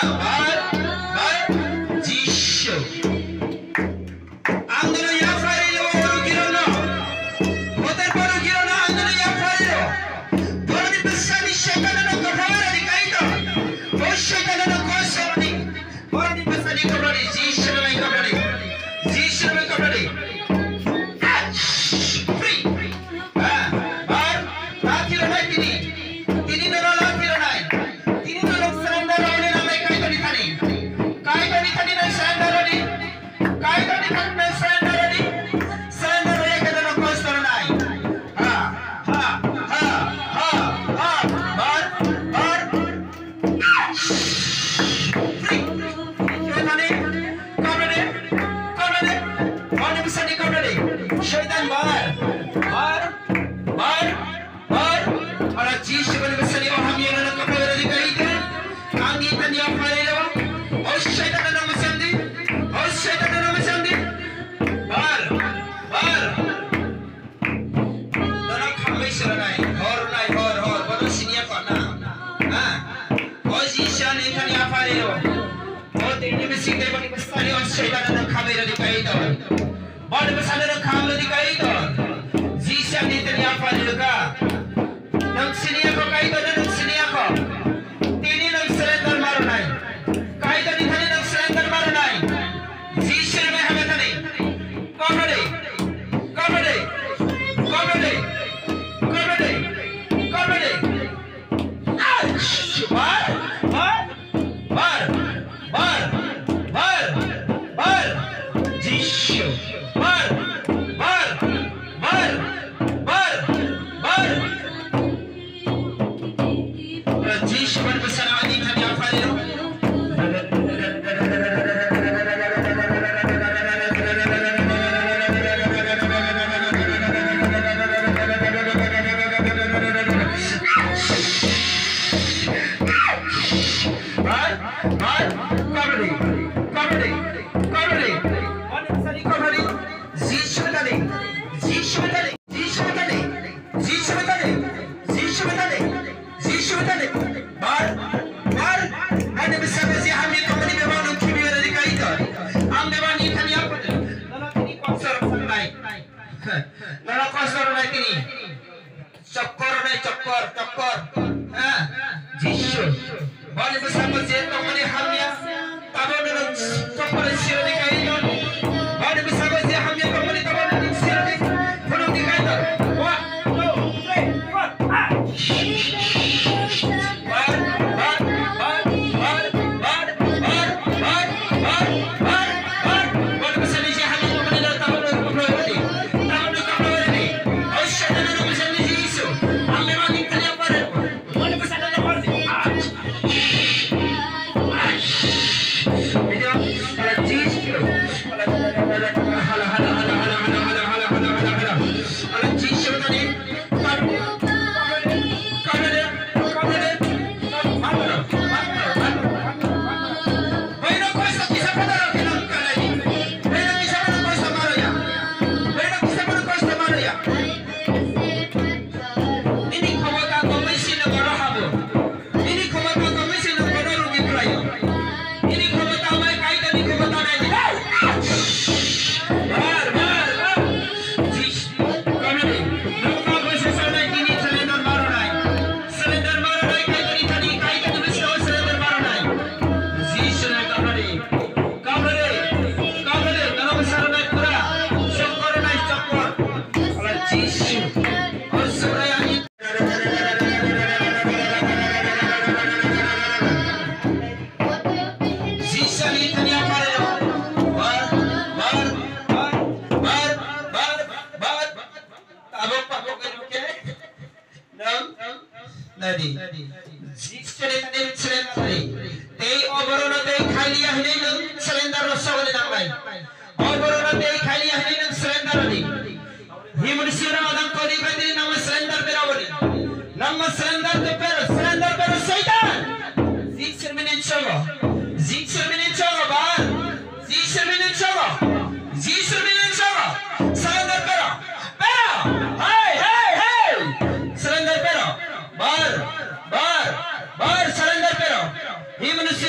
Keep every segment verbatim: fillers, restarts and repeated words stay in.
Bar, bar, Jisu. Ang nono yapharwi rw o rugirokno. Hotel bo rugirokno ang nono yapharwi rw o. Borokni bwsani Soitanno kophal rwdi Kaitor. O Soitanno kosom rwdi. Borokni bwsani kophal rwdi, Jisu nang kophal rwdi. Jisu nang kophal rwdi. Free. Ha, bar, lathi rwnai tini. Tini nono lathi rwnai. Tini nono surrender rwni nangnai Kaitorni thani. Kaitorni thani nono surrender rwni. Kaitorni thani nono surrender rwni. Surrender rwya khe nono kosto rwnai. Ha, ha, ha, ha, ha. Bar, bar. Free. Soitanni, kabrade, kabrade. Borokni bwsani kabrade. Soitan bar, bar, bar, bar. Ora Jisu bani bwsani o hamya nono kabrade rwdi Kaitor. Ang itani yapharwi rw o. O Soitan nono mwchangdi. O Soitan nono mwchangdi. Bar, bar. Nono khamwi swnamnai, hor nai hor, hor, bono siniya kona. Ha? O Jisu ani thani yapharwi rw o. O tini bising dai bani bwsani o Soitan nono khamwi rwdi Kaitor. Boni bwsano nono kham rwdi Kaitor. Jisu ani thani yapharwi rw kha. Nwng siniya kho Kaitor, nwng siniya kho. Tini nwng surrender ma rwnai. Kaitorni thani nwng surrender ma rwnai. Jisu ni bai hamya thani. Kabrade, kabrade, kabrade, kabrade, kabrade. Bar, bar, bar, bar, bar, bar. Jisu. Bar, bar, bar, bar, bar, bar. Jisu bani bwsano ani thani yapharwi rw. Bar, bar, kabadi, kabadi, kabadi. Ani bwsani kabadi. Jisu bani, Jisu bani. Jisu bani, Jisu bani, Jisu bani, Jisu bani. Bar, bar, ani bwskango je hamya tongmani bebak nwng khibiyo rwdi Kaitor. Ang bebak ni thani yapharwi rw. Nono tini kosto rw sanai. Nono kosto rwnai tini. Chokor nai chokor, chokor. Ha, Jisu. Boni bwskango je tongmani hamya, tabukno nwng chokor sironi kaino. Boni bwskango je hamya tongmani tabukno nwng sironi phunukni kaino. One, two, three, four, ah. Bar, bar, bar, bar, bar, bar, bar, bar, bar, bar. Boni bwskango je hamya tongmani tabukno kaproi rwdi. Tabukno kaproi rwdi. O Soitanno bwskango Jisu. Ang bebak ni thani yapharwi rw. Nini khomota tongwi sino bono habo. Nini khomota tongwi sino bono rugi khlaio. Nini khomota bai Kaitorni khomota nai di. Bar, bar, bar. Jis-, kamani. Nokha boisa sanai nini surrender maronai. Surrender maronai Kaitorni thani, Kaitorni bwskango surrender maronai. Jisu nai kamani. Kamani. Kamani. Nokha boisa sanai pura. Chokor nai chokor. Ala Jisu. O Surai ani Jisani thani apharwi rw. Bar, bar, bar, bar, bar, bar. Tabuk, tabuk, tabuk, ke? Nang? Nadi. Jisani thani surrender. Tei oborokno tei khailiya hinwi nwng surrender rw sogwi nangnai. Oborokno tei khailiya hinwi nwng surrender rwdi. Himoni sirang adang koni khatini nangma surrender beraboni. Nangma surrender to pero, surrender pero Satan. Jisur minin chogo. Jisur minin chogo bar. Jisur minin chogo. Jisur minin chogo. Surrender pero. Pero. Hey, hey, hey. Surrender pero. Bar, bar, bar surrender pero. Himoni si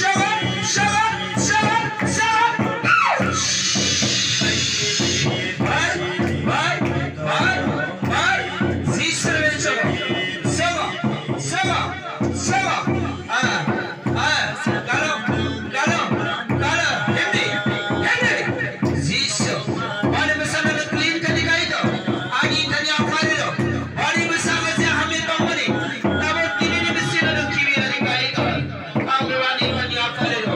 Shut up, shut up, shut up, shut up. Bar, bar, bar, bar. Jiswe rwchapya. Sogo, sogo, sogo. Ah, ah, karo, karo, karo. Himdi, himdi. Jiswe. Bani bwsano clean kani gaito. Ani kani aphari do. Bani bwsano je hamya tongmani. Tamo tini ni bisino do kibi ani gaito. Ang bebani kani aphari do.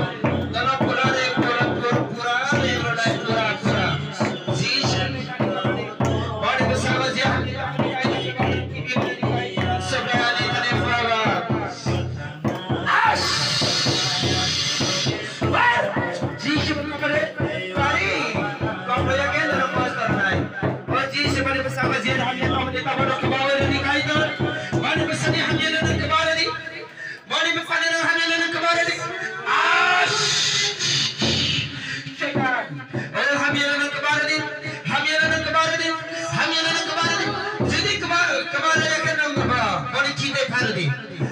Nono pura re, pura, pura, pura re, pura, pura. Jiswe. Bani bwsano je hamya tongmani. Sobe ani kani aphari do. Jisu kare kari koplaya ke noro pastor nai. O Jisu bani bwsano je hamya tongmani tamo no kebaro ni kaitor. Bani bwsani hamya no kebaro ni. Bani bwsani no hamya no kebaro ni. Ash! Setan. O hamya no kebaro ni. Hamya no kebaro ni. Hamya no kebaro ni. Jodi kebaro, kebaro ya ke no kebaro. Bani chide pharo ni.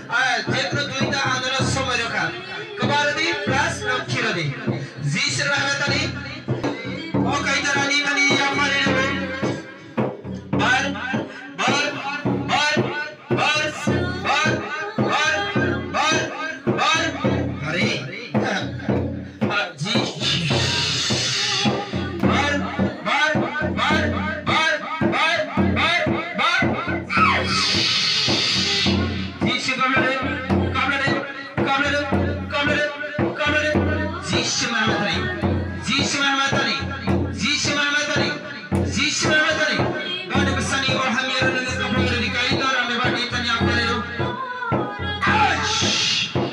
Ah, jekno duita andro somoi rokha. Kebaro di plus no khiro di. Jiswe rwchapya tani. O kaita rani tani yapari rw. Bar, bar, bar, bar, bar, bar, bar, bar, bar. Hari. Ji-, bar, bar, bar. Jisu kamlare, kamlare, kamlare, kamlare, kamlare. Jisu mahamatari, Jisu mahamatari, Jisu mahamatari, Jisu mahamatari. Bani bwsani o hamya rwni kamlare ni kai dor ame bani tani apare ro.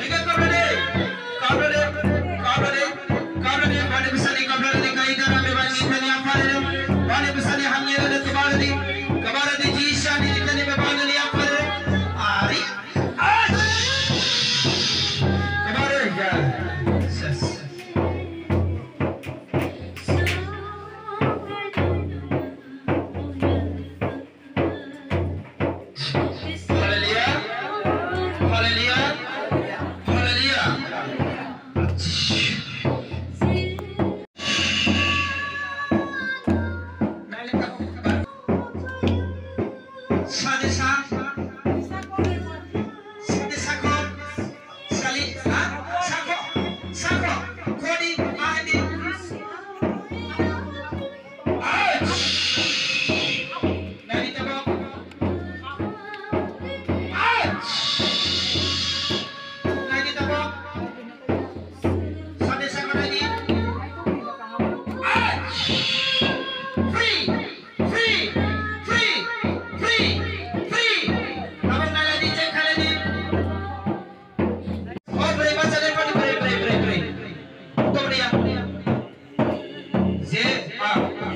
Ega kamlare, kamlare, kamlare. Kabrani bani bwsani kabrani kaidar ame bani tani aphari do. Bani bwsani hamya do kabarani. Kabarani jisani tani bani ni aphari do. Ari. Ash. Kabare ya. Ses. Hallelujah. Hallelujah. Hallelujah. Sade sa. Sade sako. Sali. Ha? Sako. Sako. Kodi. Ahadi.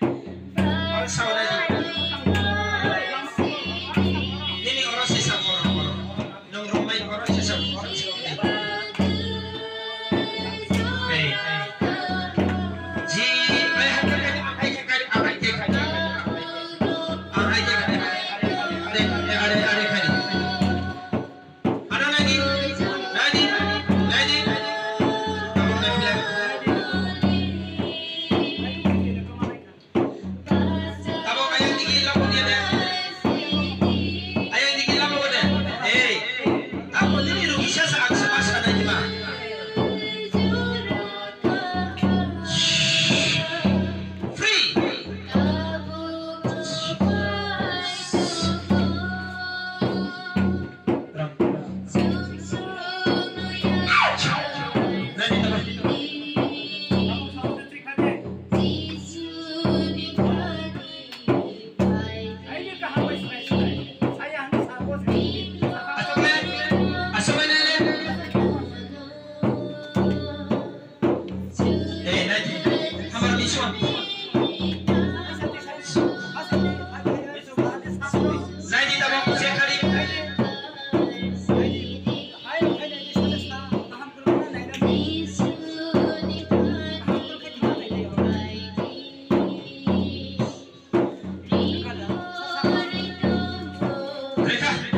Oro sa ora di. Nini oro se sa oro, oro. Nong romai oro se sa oro. Hey. Ji, ai hai kai, ai kai, ai kai, ai kai. Ai kai, are, are, are kai. Ano lagi, lagi, lagi. Tabok lagi, lagi. Tabok ayang digi labo dia de. Ayang digi labo de. Hey, tabok nini rugi sa sa ang sa sa na jima. Free. Naidi tabok se khali. Rekha.